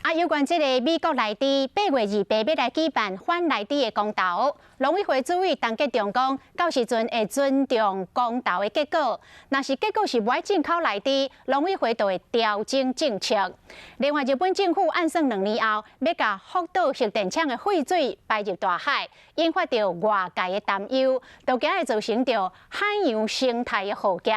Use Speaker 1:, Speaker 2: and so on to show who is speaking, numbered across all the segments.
Speaker 1: 啊，有關這个美國萊豬8月28欲來舉辦反萊豬的公投，農委會主委陳吉仲講，到時陣會尊重公投的結果。若是結果是無愛進口萊豬，農委會就會調整政策。另外，日本政府按算2年後欲共福島核電廠的廢水排入大海，引發著外界的擔憂，都驚會造成著海洋生態的浩劫。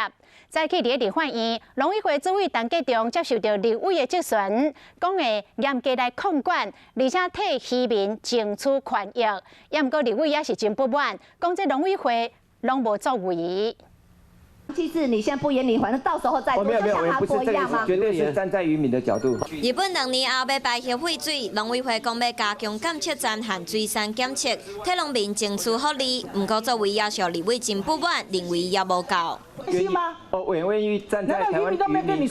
Speaker 1: 早起佇咧立法院，農委會主委陳吉仲接受著立委的質詢，講會嚴格來控管，而且替漁民爭取權益。也毋過立委也是真不滿，講這農委會攏無作為。
Speaker 2: 機制你先不演，你反正到時候再做，就像韓國一樣嗎？
Speaker 3: 絕對是站在漁民的角度。
Speaker 4: 日本兩年後欲排核廢水，農委會講欲加強監測站和水產檢測，替農民爭取福利。毋過作為要求立委真不滿，認為也無夠。
Speaker 3: 是嗎？哦，我願意站在台灣漁民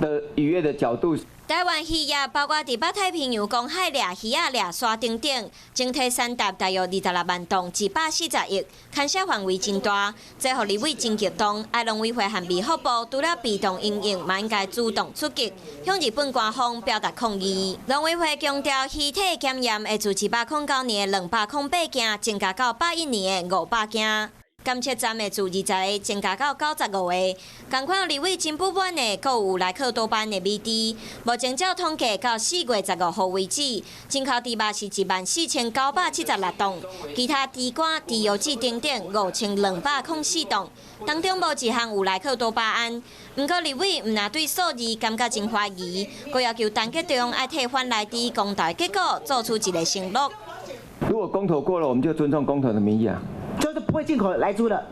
Speaker 3: 的漁業的角度。
Speaker 4: 台灣漁業包括佇北太平洋公海掠魚仔、掠鯊等等，整體產值大約26萬噸，140億，牽涉範圍真大。這予立委真激動，愛農委會和衛福部除了被動因應，嘛應該主動出擊，向日本官方表達抗議。農委會強調，魚體檢驗會自109年的208件，增加到101年的500件。監測站會自20個增加到95個，仝款立委真不滿的，閣有萊克多巴胺的美豬。目前照統計到4月15號為止，進口豬肉是14,976噸，其他豬肝、豬腰子等等5204噸，當中無一項有萊克多巴胺。毋過立委毋但對數字感覺真懷疑，閣要求陳吉仲愛替反萊豬公投結果做出一个承諾。
Speaker 3: 如果公投過了，我們就尊重公投的民意啊。
Speaker 5: 就是不會進口萊豬了，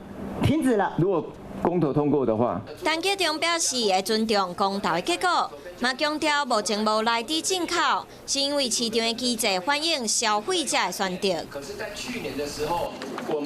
Speaker 5: 停止了。
Speaker 3: 如果公投通過的話，
Speaker 4: 陳吉仲表示會尊重公投的結果，嘛強調目前無萊豬進口，是因為市場的機制反映消費者的選擇。
Speaker 6: 可是，在去年的時候，我們